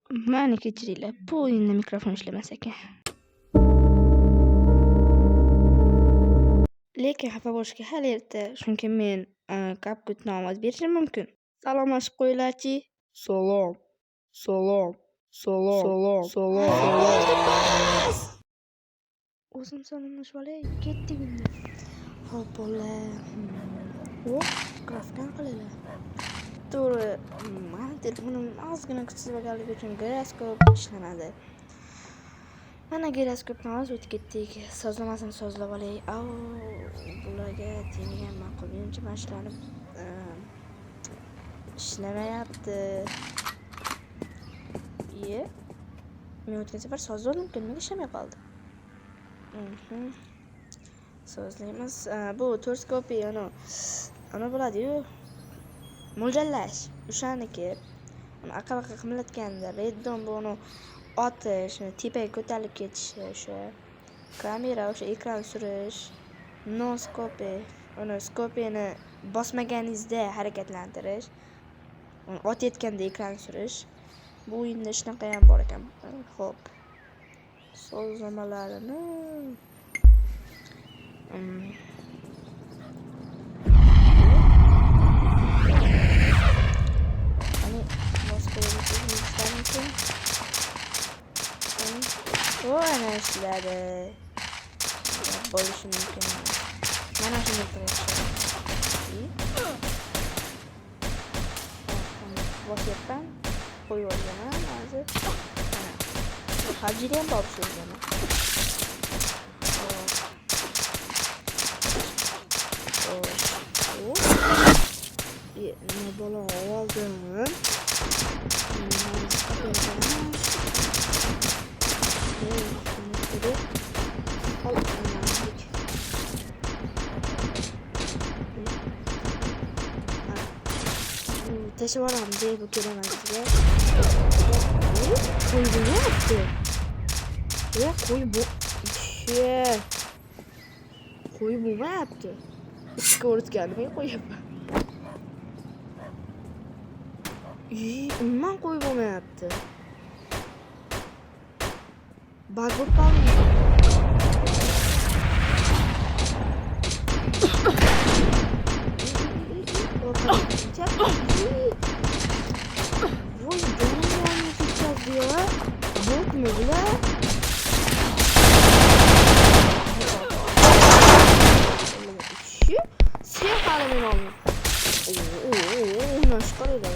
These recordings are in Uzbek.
Mani kechiringlar, bu o'yinda mikrofon ishlamas ekan. Lekin xafa bo'lishga hali erta, chunki men CapCutni ovoz berishim mumkin. Salomlashib qo'yinglarchi. Salom. Salom. Salom. Salom. Salom. Salom. O'zim salomlashib olay, ketdik unda. Xo'p, bolalar. O, grafikani qaranglar. To'g'ri, mani telefonim ozgina kuchsiz bo'lganligi uchun giroskop ishlamadi. Mana giroskopni hozir o'tib ketdik. Sozlamasini sozlab olay. Au, bularga tegmagan ma'qul. Menimcha mana shularni ishlamayapti. Iye. Men o'tgan safar sozladim, nimaga ishlamay qoldi? Sozlaymiz. Bu to'rskopi ana bo'ladi-yu. Mo'ljallash o'shaniki. Uni aqal qimlatganda reddon bu uni otish, uni tepaga ko'tarilib ketishi o'sha. Kamera o'sha ekran surish, no scope, uni skopeni bosmaganingizda harakatlantirish, uni otayotganda ekran surish. Bu o'yinda shunaqa ham bor ekan. Xo'p. Sozlamalarini Qani bosib qo'yamiz. O, ana ishladi. Bo'lishi mumkin emas. Mana shuni o'xshadi. Bosyapman. Qo'yib olganman hozir. Mana. PUBG'da ham bor bu sozlama. Xo'sh. Nima balo oldim? Tashlab yuboramiz, bu kerak emas bizga. Qo'y bo'lyapti. E, qo'y bu. Qo'y bo'lmayapti. Ichga o'ritgan nimaga qo'yyapman? Umuman qo'y bo'lmayapti. Bug bo'lib qoldimi? Voy, jonim yonib ketyapti ya. Botmi bular? Sen hali men olma. Undan chiqaringlar.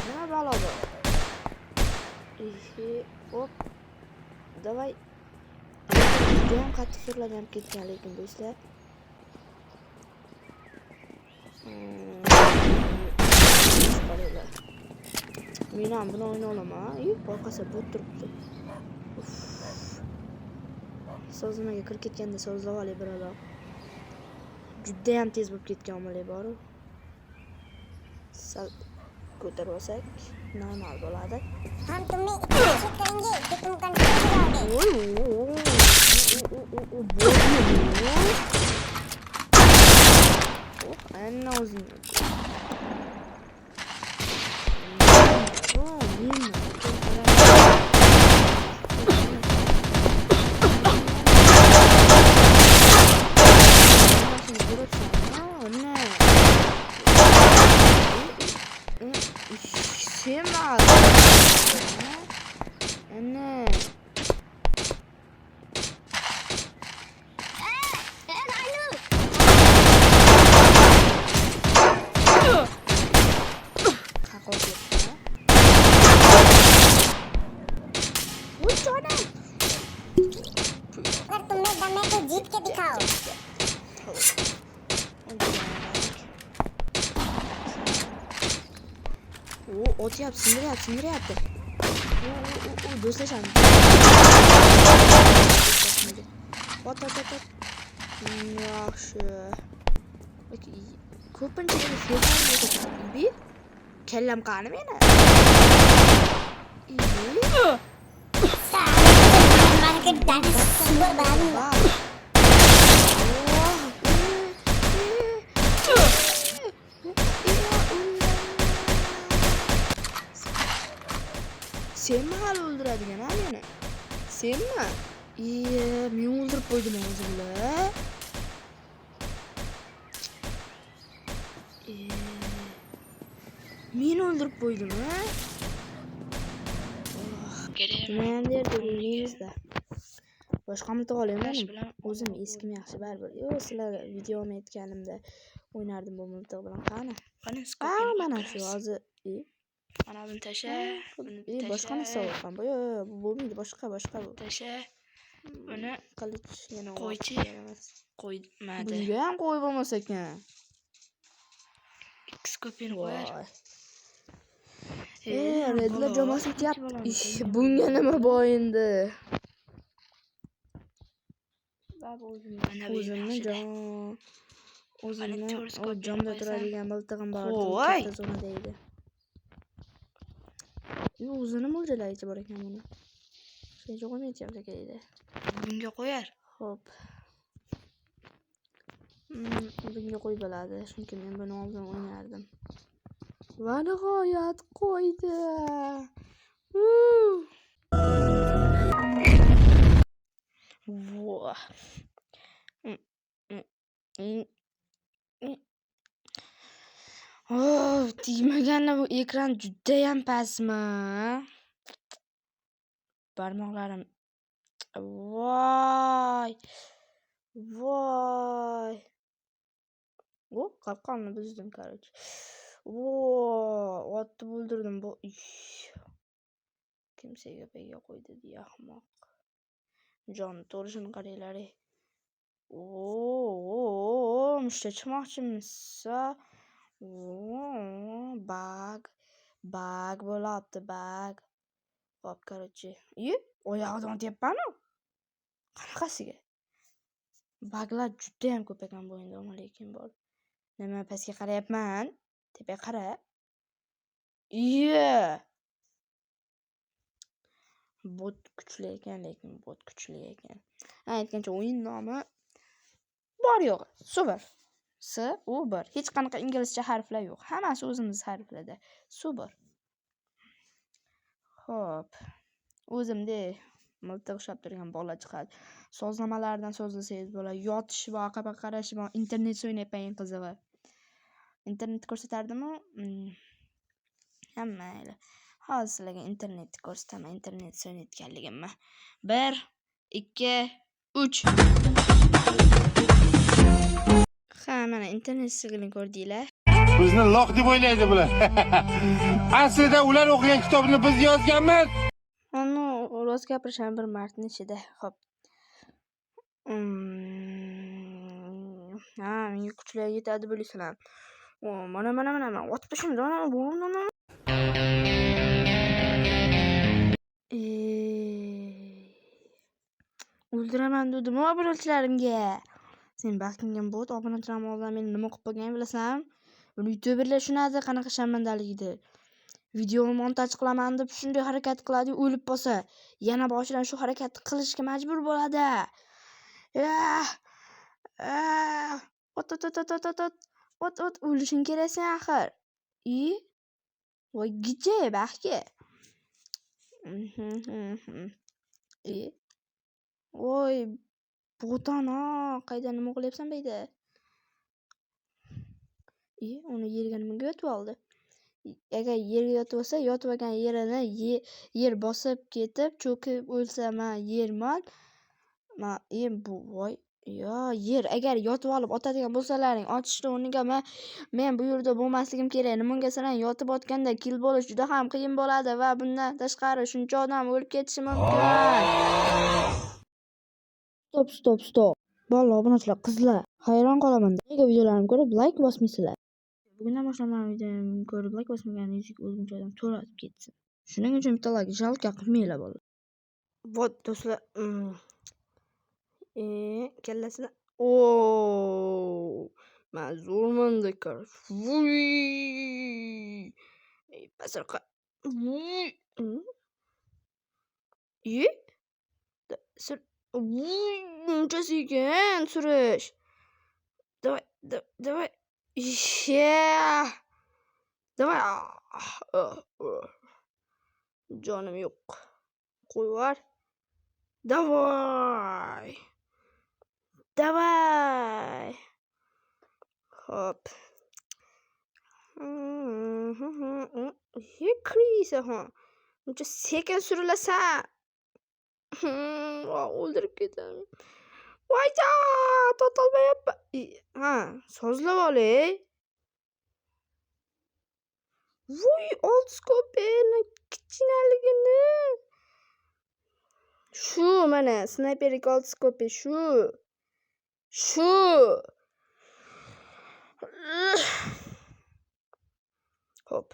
Nima balo bu? Hop. Давай. Judayam qattiq surlanib ketgan lekin do'stlar. Men ham buni o'ynay olaman. Orqasida bot turibdi. Sozlamaga kirib ketganda sozlab olay birodar. Judayam tez bo'lib ketgan omili bor-u. Sal ko'tarib olsak normal bo'ladi. हम तुम्हें इतना अच्छे करेंगे कि तुम कंफ्यूज हो जाओगे। Voy, bo'ldi. Oh, ana o'zingni. Oh, men Ana. Voy jonim. अगर तुम में दम है तो जीत के दिखाओ। O, otyapti, sindiryapti, sindiryapti. O, do'stlashamiz. Ot, ot, ot, ot. Yaxshi. Ko'pincha endi kallam qani meni? मार के डायनासोर बना दूंगा। Vau. o'ldiradigan ha meni. Senmi? Iye, men o'ldirib qo'ydim o'zimni. Meni o'ldirib qo'ydim ha? Kerak. Nima derdi o'ynaymizda. Boshqa miltiq olayman. Bilan O'zim eskim yaxshi baribir. Yo'q, sizlar videoni aytganimda o'ynardim bu miltiq bilan. Qani? Qani Ha, skopini mana shu ko'rasiz. hozir. Mana buni tasha, buni E, boshqa narsa tasha, olgan bu. Yo'q, yo'q, bu bo'lmaydi, boshqa, boshqa bu. tasha. Buni Qilich yana qo'ychi. emas. Qo'ymadi. Bunga ham qo'yib bo'lmas ekan. Ikki skopini qo'yar. Voy. E, Redlar bola, jamoasi ikki yutyapti. bolani Ish, qo'ygan. bunga nima bor endi? Mana bu O'zimni yaxshida. jon o'zimni to'rt o skopini jomda qo'ysam. turadigan miltig'im bor edi, u Qo'y. katta zonada edi. O'zini mo'ljallagichi bor ekan buni. Shuning uchun qo'ymayapti edi. Bunga qo'yar. Xo'p. Bunga qo'yib bo'ladi, chunki men buni oldin o'ynardim. Va nihoyat qo'ydi. Voh. Oh, tegmaganda bu ekran judayam pastmi? Barmoqlarim. Voy. Voy. O, qalqonni buzdim, короче. Voy, otib o'ldirdim bu. Kim segapaga qo'ydi deya ahmoq. Jon to'lishini qaranglar. Oo, mushtga chiqmoqchimisa? Oo, bag. Bag bo'lyapti, bag. Hop, короче. Iye, oyog'idan otyapman-u. Qanaqasiga? Baglar juda ham ko'p ekan bu o'yinda, ammo lekin bor. Nima pastga qarayapman? Tepaga qara. Iye. Bot kuchli ekan, lekin bot kuchli ekan. Ha, aytgancha o'yin nomi bor yo'g'i. Super. S U 1. Hech qanaqa inglizcha harflar yo'q. Hammasi o'zimiz harflarda. Super. Xo'p. O'zimda miltiq ushlab turgan bola chiqadi. Sozlamalardan so'zlasangiz bo'ladi. Yotish va orqaga qarash va internet o'ynayapman eng qizig'i. Internet ko'rsatardimi? Ha, mayli. Hozir sizlarga internetni ko'rsataman, internet o'ynayotganligimni. 1 2 3. Ha, mana internet sig'ini ko'rdinglar. Bizni loq deb o'ylaydi bular. Aslida ular o'qigan kitobni biz yozganmiz. Anu rost gapirisham bir martni ichida. Xo'p. Ha, menga kuchlar yetadi bilasizlar. O, mana mana mana mana otib tashlayman. O'ldiraman dedim obunachilarimga. Sen baxtingga bot obunachilarim oldida meni nima qilib qo'yganini bilasanmi? Buni youtuberlar tushunadi qanaqa sharmandaligini. Videoni montaj qilaman deb shunday harakat qiladi, o'lib qolsa, yana boshidan shu harakatni qilishga majbur bo'ladi. Ot ot ot ot ot ot ot ot o'lishing kerak sen axir. I voy gije baxki. I voy bo'tana qayda nima qilyapsan bu yerda? I uni yerga nimaga yotib oldi? Agar yerga yotib olsa, yotib olgan yerini yer bosib ketib, cho'kib o'lsa, man yerman. Man bu voy yo yer agar yotib olib otadigan bo'lsalaring, otishni o'rniga men bu yerda bo'lmasligim kerak. Nimaga desalar, yotib otganda kill bo'lish juda ham qiyin bo'ladi va bundan tashqari shuncha odam o'lib ketishi mumkin. Stop, stop, stop. Bolalar, obunachilar, qizlar, hayron qolaman. Nega videolarimni ko'rib like bosmaysizlar? Bugundan boshlab meni videomni ko'rib like bosmagan yuziga o'zimcha odam to'latib ketsin. Shuning uchun bitta like jalka qilmanglar bolalar. Вот do'stlar, kallasini o, man zo'rman-da, короче. Vuy! Pastroqqa. Vuy! I? Sur vuy, muncha sekin surish. Давай, давай. Yeah. Давай. Jonim yo'q. Qo'yvor. Давай. Давай. Xo'p. He, крыса, ha. Uncha sekin surilasan. O'ldirib ketaman. Voyja, totolmayapman. Ha, sozlab olay. Voy, old skopeni kichkinaligini. Shu mana snayperlik old skopi shu. Shu. Hop.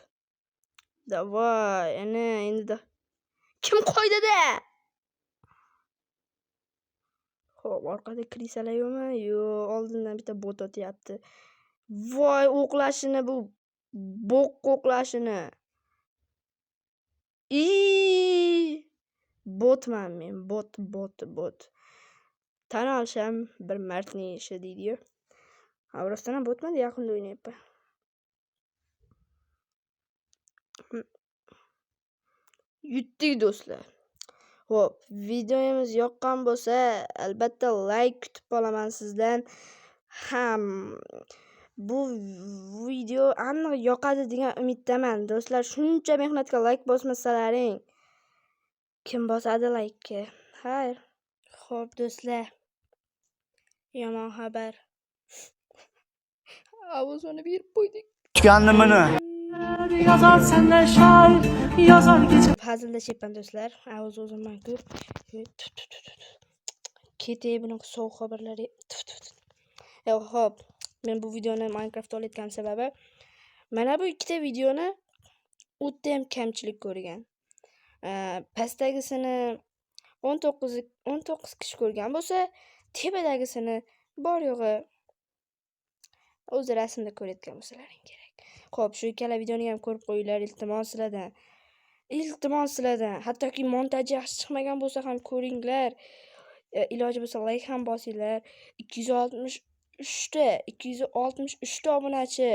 Давай, ana endi kim qo'ydi-da? Xo'p, orqada крыса lar yo'qmi? Yo'q, oldindan bitta bot otyapti. Voy, o'qlashini bu bo'q o'qlashini. Iiii! Botman men, bot, bot, bot. Tan olisham bir mardning ishi deydi-yu. Ha, rostdan ham botman, yaqinda o'ynayapman. Yutdik do'stlar. Xo'p, videomiz yoqqan bo'lsa, albatta like kutib qolaman sizdan. Ham bu video aniq yoqadi degan umiddaman. Do'stlar, shuncha mehnatga like bosmasalaring, kim bosadi like-ka? Xayr. Xo'p, do'stlar. Yomon xabar. Ovozini berib qo'ydik. Tuganimini. Yazar senle şair yazar gece. Hazildashyapman do'stlar. Ovoz o'zimman-ku. Ketay bunaqa sovuq xabarlar. Yo'q, xo'p. Men bu videoni Minecraftda olayotganim sababi mana bu ikkita videoni o'ta ham kamchilik ko'rgan. Pastdagisini 19 kishi ko'rgan bo'lsa, tepadagisini bor yo'g'i o'zi rasmda ko'rayotgan bo'lsalaring kerak. Xo'p, shu ikkala videoni ham ko'rib qo'yinglar, iltimos sizlardan. Iltimos sizlardan. Hattoki montaj yaxshi chiqmagan bo'lsa ham ko'ringlar. Iloji bo'lsa like ham bosinglar. 263 ta obunachi.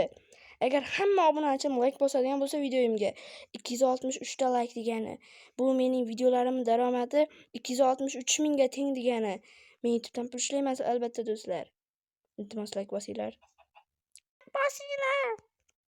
Agar hamma obunachim like bosadigan bo'lsa videoyimga 263 ta like degani. Bu mening videolarim daromadi 263 mingga teng degani. Men YouTube'dan pul ishlayman albatta do'stlar. Iltimos like bosinglar. Bosinglar.